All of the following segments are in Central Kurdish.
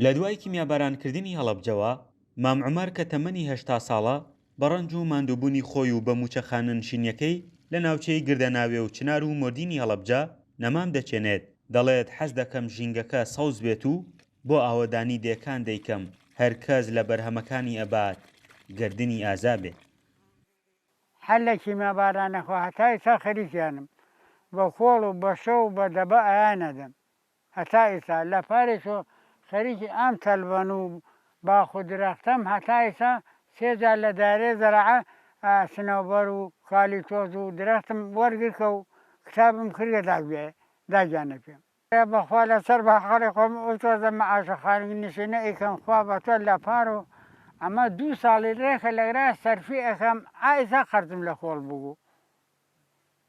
لە دوای کیمیابارانکردنی هەڵەبجەوە، مام عومەر کە تەمەنی 80 ساڵە، بە ڕەنج و ماندووبوونی خۆی و بە مووچە خانەنشینیەکەی لە ناوچەی گردەناوێ و چنار و مۆردینی هەڵەبجە نەمام دەچێنێت، دەڵێت حەز دەکەم ژینگەکە سەوز بێت و بۆ ئاوەدانی دێکان دەیکەم، هەر کەس لە بەرهەمەکانی ئەبات گەردنی ئازا بێ. هەر لە کیمیابارانەکەوە هەتا ئیستا خەریکیانم، بە کۆڵ و بە شەو و بە دەبە ئەیانەدەم. هەتا ئیستا لە پاریسۆ خەریکی ئەم تەلبەن و باخ و درەختەم هەتا ئیستا سێ جار لە دایرەی زەراعە سنەوبەر و کالیتۆز و درەختم وەرگرکە و کتابم کردگە داگیانە پێم. بەخوا لەسەر باخەڵی خۆم ئەو تۆزە مەعاشە خانگ نشینە ئەیکەم خوا بەتۆ لەپارۆ ئەمە دوو ساڵی رێکە لەگرا سەرفی ئەکەم ئا ئیستا قەرزم لە کۆڵ بوو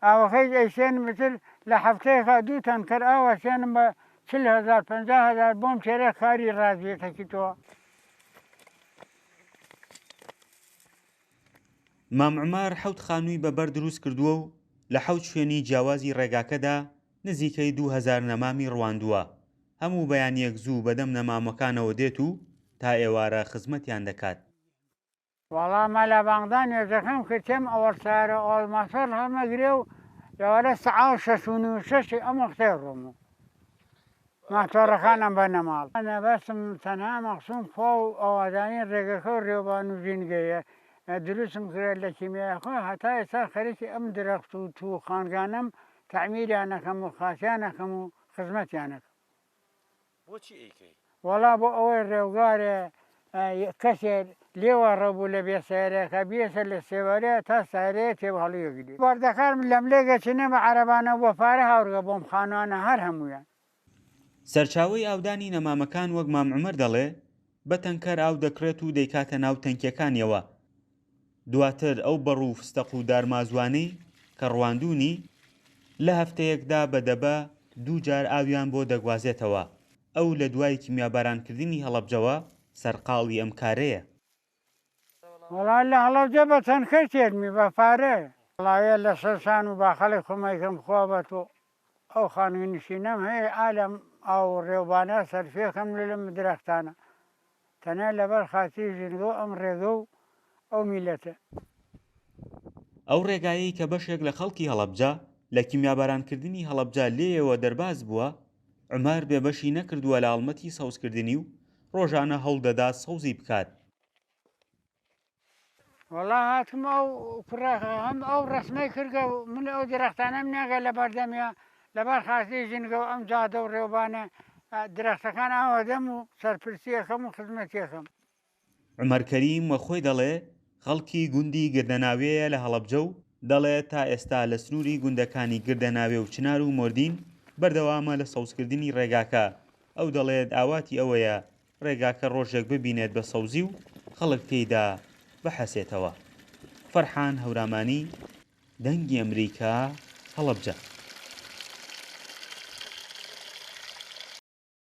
ئاوەکەیش ئەیسێنم ئیتر لە هەفتەیەکا دوو تەنکەر ئاو ئەسێنم بە 40 هەزار 50 هەزار بۆم تێرێ کاری ڕازیەتەکی تۆ. مام عومەر حەوت خانووی بە بەرد دروست کردووە و لە حەوت شوێنی جیاوازی ڕێگاکەدا نزیکەی 2000 نەمامی ڕواندووە، هەموو بەیانییەک زوو بەدەم نەمامەکانەوە دێت و تا ئێوارە خزمەتیان دەکات. وەڵا مەلا بانگدا نوێژەکەم کرد تێم ئەوەڵ سەیارە ئەوەڵ ماتۆڕ هەڵمەگرێ و لەوەرە سەعا و شەش و نیو شەشی ئەم وەختەی ڕۆم و ماتۆڕەکانم بەنە ماڵ. مەبەستم تەنها مەقسوم خوا و ئاوادانی ڕێگەکە و ڕێوبان و ژینگەیە دروستم کرد لە کیمیای خۆ هەتا ئێستا خەریکی ئەم درەخت و توو و خانگانەم تەعمیریان ئەکەم و خاسیان ئەکەم و خزمەتیان ئەکەم. بۆچی ئەیکەی؟ وەڵا بۆ ئەوەی ڕێوگارێ کەسێ لێوە ڕەبوو لە بێ سەیارەکە بیەسە لە سێوارێ تا سەیارەیە تێ هەڵیەگری بەردەکانم لەملێ گەچنە بە عەرەبانە بۆ پارە هاورگە بۆم خانوانە هەر هەموویان. سەرچاوەی ئاودانی نەمامەکان وەک مام عومەر دەڵێ، بە تەنکەر ئاو دەکڕێت و دەیکاتە ناو تەنکیەکانیەوە، دواتر ئەو بەڕوو و فستەق و دارمازوانەی کە ڕواندوونی، لە هەفتەیەکدا بە دەبە دوو جار ئاویان بۆ دەگوازێتەوە، ئەو لە دوای کیمیابارانکردنی هەڵەبجەوە سەرقاڵی ئەم کارەیە. وەڵا لە هەڵەبجە بە تەنکەر تێرمی بە پارە. وەڵایە لە سەر شان و باخەڵی خۆم ئەیکەم خوا بە تۆ ئەو خانووی نشینەم هەیە ئا لەم ئاو و ڕێوبانە سەرفێکەم لەم درەختانە تەنیا لەبەر خاتری ژینگە و ئەم ڕێگە و ئەو میلەتە. ئەو ڕێگایەی کە بەشێک لە خەڵکی هەڵەبجە لە کیمیابارانکردنی هەڵەبجە لێیەوە دەرباز بووە، عومەر بێبەشی نەکردووە لە هەڵمەتی سەوزکردنی و ڕۆژانە هەوڵدەدات سەوزی بکات. وەڵا هاتم ئەو کوڕە هەم ئەو ڕەسمەی کردگە و من ئەو درەختانەم ناگە لە بەردەمیا لەبەر خاتری ژینگە و ئەم جادە و ڕێوبانە درەختەکان ئاوەدەم و سەرپرسیەکەم و خزمەتیەکەم. عومەر کەریم وە خۆی دەڵێ خەڵکی گوندی گردەناوێیە لە هەڵەبجە و دەڵێت تا ئێستا لە سنووری گوندەکانی گردەناوێ و چنار و مۆردین بەردەوامە لە سەوزکردنی ڕێگاکە، ئەو دەڵێت ئاواتی ئەوەیە ڕێگاکە ڕۆژێک ببینێت بە سەوزی و خەڵک تێیدا بحەسێتەوە. فەرحان هەورامانی، دەنگی ئەمریکا، هەڵەبجە.